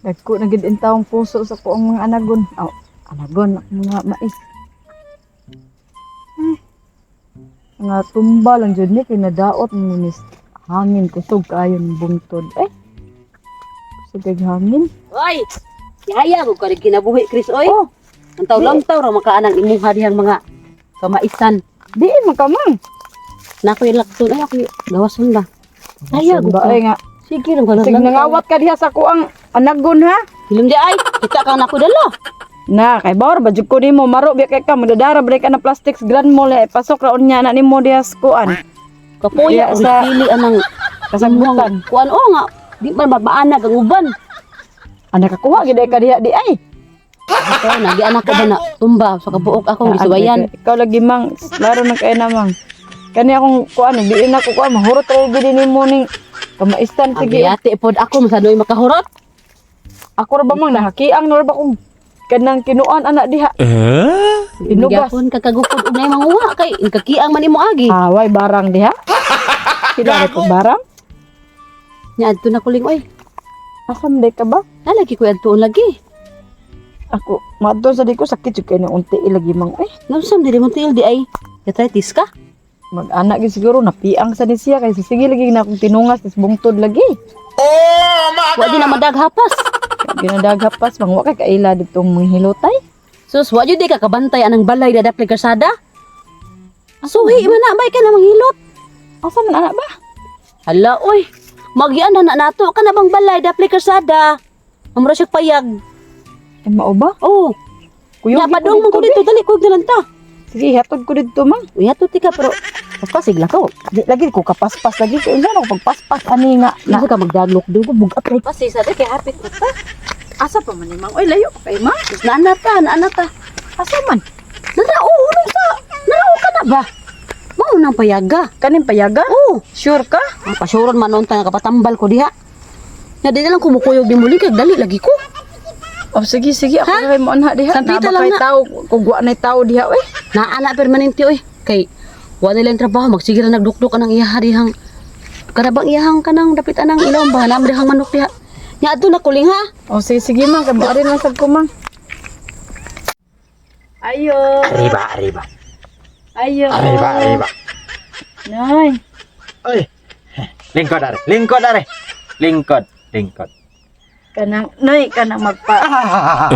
Dagko na gid intawong puso sa kuang mga anagon. Aw, anagon akong mga mais. Eh, mga tumba lang jud ni kay nadaot ni mis hangin kusog kaayo ng bungtod. Eh, kusog kay hangin. Oy! Yaya ko ka rin kinabuhi, Chris, oy. Oh, Ang taw-lamtaw ra makaanang imuha dihang mga kamaisan. diin man ka, mang. Na ako'y lakton, ay ako'y gawason ba. Ay, Ba ko. ay nga. Sige lang ka Sig nangawat ka diha sa kuang anagon ha. Hilom di ay, kita ka na ko dala. Na, kay bawr ba jud ko nimo maro biya kay ka madadara ba ka na plastics Grand Mall eh, pasok ra unya na nimo diha sa kuan. Kapoya Diha og sa pili anang kasagbutan. Kuan o nga, di man mabaanag ang uban. Ah, nakakuha gid ay ka diha di ay. Ito, nagianak ko ba na tumba sa kabuok akong gisuwayan. Ikaw lagi, mang, laro na kay na, mang. Kani akong kuan, diin ako kuan, mahurot ra gid nimo ning kamaistan sige. Sige, ate pod ako masanoy makahurot. Ako ra ba, mang, nakakiang na ra ba kung kanang kinuan ana diha. Inugas. Gyapon ka kagukod og nay manguha kay kakiang man imo agi. Away barang diha. Kilala ko barang. Nya adto na kuling oy. Asa man day ka ba? Nalagi ko adtoon lagi. Ako, maadto sa di ko sakit jud kay ng unti ilagi, mang, eh. Nausam diri mo tiil di ay. Arthritis ka? Mag-anak gyud siguro napiang sa ni siya kay sige lagi na akong tinungas tas bungtod lagi. Wa di na madaghapas. Ginadaghapas, mang, wa kay kaila ditong manghilotay. Sus, wa jud di ka kabantay anang balay na dapli kalsada. Suhi man na bay ka na manghilot. Asa man anak ba? Hala oy. Magian na na nato ka na bang balay dapli kalsada. Amra siya payag. Ay, mao ba? Oh, Kuyog nya padung man ko dito dali kuyog na lang ta. Sige, hatod ko dito, mang. Uy, ato ti ka pero pasig lang ko. Di lagi ko kapaspas lagi ko unsa na ko pagpaspas ani nga na. Nasa ka magdaglok do ko bugat kay pasi sa kay hapit ko ta. Asa pa man ni, mang? Oy, layo pa kay, mang. Sus, naana ta, naana ta. Asa man? Narao hulong sa. Narao ka na ba? Mao nang payaga. Kaning payaga? Oh, Sure ka? ang pasuron man noon ta nga kapatambal ko diha. Nga di na lang kumukuyog di muli kay dali lagi ko. Oh, sige, sige. Ako na mo anha diha. Sampita Naa ba lang kay na. tao, kung wa na'y tao diha, eh. Naa na permanente oy kay wa nila yung trabaho magsige ra nagdukduk anang iyaha dihang kanabang iyahang kanang dapit anang ilaw ba na dihang manok diha. Nya adto na kuling ha. Oh, sige, sige, mang. Kay maari lang sad ko, mang. Ayo. Arriba, arriba. Ayo. Arriba, arriba. Nay. Oy. Lingkod are. Lingkod are. Lingkod, lingkod. Kanang, nay, kanang magpa. Ah.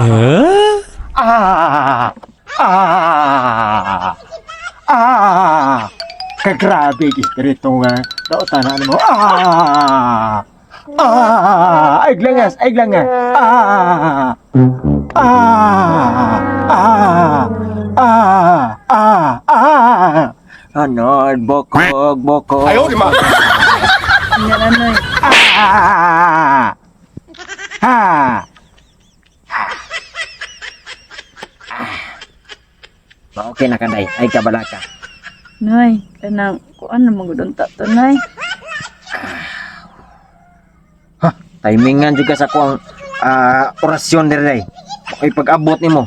Ah. Ah. Ah. Kagrabe espiritu nga. Daotan mo. Ah. Ah. Ay glangas, ay glangas. Ah. Ah. Ah. Ah. Ah. Ah. Anod, bokog, bokog. 哎呦我的妈！ Nga na, nay. Ah! Ha! Okay na kanday, ay kabalaka. Nay, kanang, kuan na magudunta to, nay. Ha, timingan juga sa kuang orasyon dire day. Ay pag-abot nimo.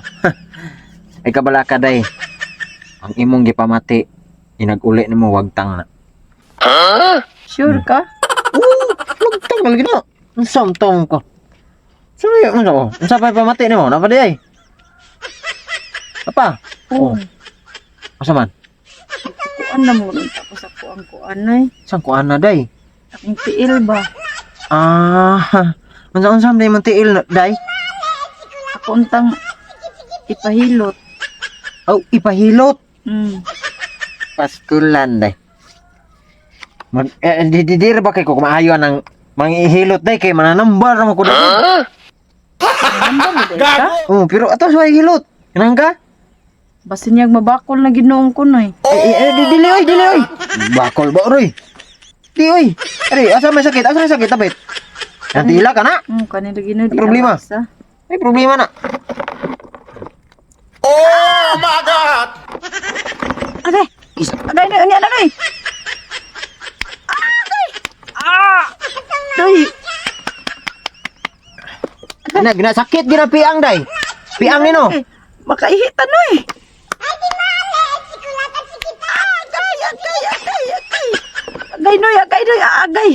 Ay kabalaka day. Ang imong gipamati inag-uli nimo wagtang na. Sure ka? Wagtang lagi na. Unsa man taong ka? Sorry, unsa ko? Unsa pa pamati nimo? Napa di ay? Apa? Oh. Asa man? Kuan na magudunta ko sa kuang kuan, nay. Saan kuan na day? Akong tiil ba? Ah, unsa unsa man imong tiil na, day? Ako untang ipahilot. Oh, ipahilot. Paskulan day. Mag eh, di di di ra ba kay ko kumaayo ang mangihilot day kay mananambar ra man ko day. Ano mo day ka? Oh, pero ato sa hilot. Kanang ka? Basin niyag mabakol na ginoong ko, nay. Eh, eh, eh, di dili oy, dili oy. Bakol ba oy? Di oy. Ari, asa may sakit? Asa may sakit tapit? Nantila ka na. Kanila ginoo di May problema. na maisa. May problema na. Oh my God! Agay! Agay na, unya na, nay! Agay! Ah! Day! Ana gina sakit gina piang day. Piang nino. Eh, makaihit ano eh. Agay, agay, agay, agay. Agay, noy, agay, noy, agay.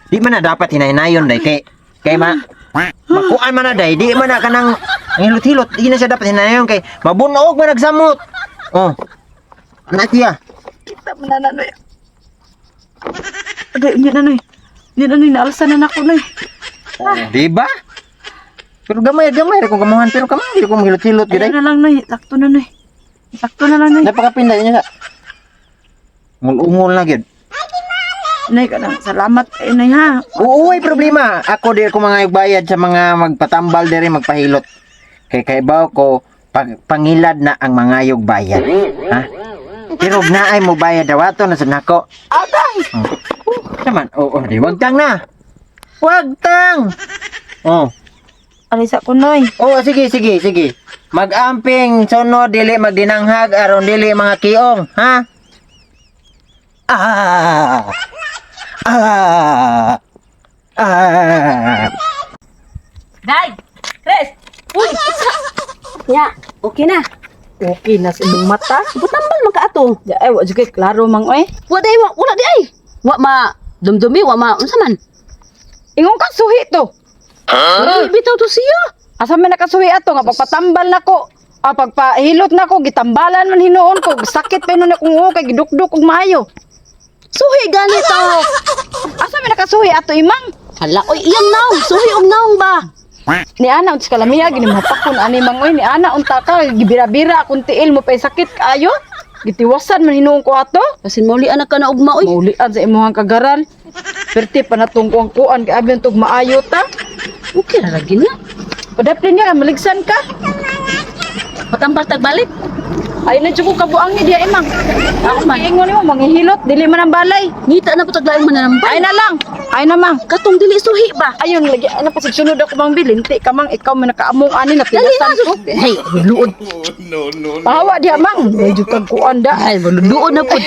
Di man na dapat hinaynayon day kay kay ma Makuan man na day, di man na kanang ang hilot-hilot, di na siya dapat hinayon kay mabunog man nagsamot. Oh. Anak siya. Kita man na noy. Agay, unya na noy. Unya na noy, naalsa na nako noy. Oh, di ba? Pero gamay-gamay ra kung kamuhan pero kamay di ko mahilot-hilot gyud Ayun ay. na lang noy, sakto na noy. Sakto na lang noy. Napakapinday niya sa. Ungol-ungol na gyud. Nay kanang salamat kay nay ha. Oo, way problema. Ako di ko mga bayad sa mga magpatambal diri magpahilot. Kay kaibaw ko pag, pangilad na ang mangayog bayad. Ha? Pero og naay mo bayad dawato na sa nako. Agay! Oh. Naman, oo, di wag tang na. Wag tang. Oh. Alisa ko noy. Oo, sige, sige, sige. Magamping sunod dili magdinanghag aron dili mga kiong, ha? Ah. Ah. Ah. Day! Chris! Uy! Nya, okay na. Okay na sa imong mata. Butambal man ka ato. Ya ay wa jud kay klaro mang oy. Wa day wa, wala di ay. Wa ma dumdumi, wa ma unsa man. Ingon ka suhi to. Huh? Bitaw to siya. Asa man nakasuhi ato nga pagpatambal nako. Ah, pagpahilot nako gitambalan man hinuon ko. Sakit pa hinuon akong uo kay gidukduk og maayo. Suhi gani to. Asa man nakasuhi ato imang? Hala, oy iyang naong, suhi og naong ba? Ni ana unsa kalamiya gini mapakon ani mang oy ni ana unta ka gibira-bira akong tiil mo pay sakit kaayo. Gitiwasan man hinuon ko ato. Kasi mauli anak ka na ugma oy. Maulian sa imong kagaran. Perti pa natong kuang kuan kay abi tog maayo ta. Okay ra lagi na. Padaplin niya maligsan ka. Patambal tag balik. Ay na jud ko kabuang ni diha imang. Ako man ingon nimo manghihilot dili man ang balay. Ngita na po taglaing mananambal. Ay na lang. Ay na mang. Katong dili suhi ba? Ayun lagi ay na pasig sunod ako mang bilin. Ti ka mang ikaw man nakaamong ani na Dali na tilasan ko. Hey, luod. No, no, no. Pahawa diha mang. Medyo kag kuan da. Ay, luod na po.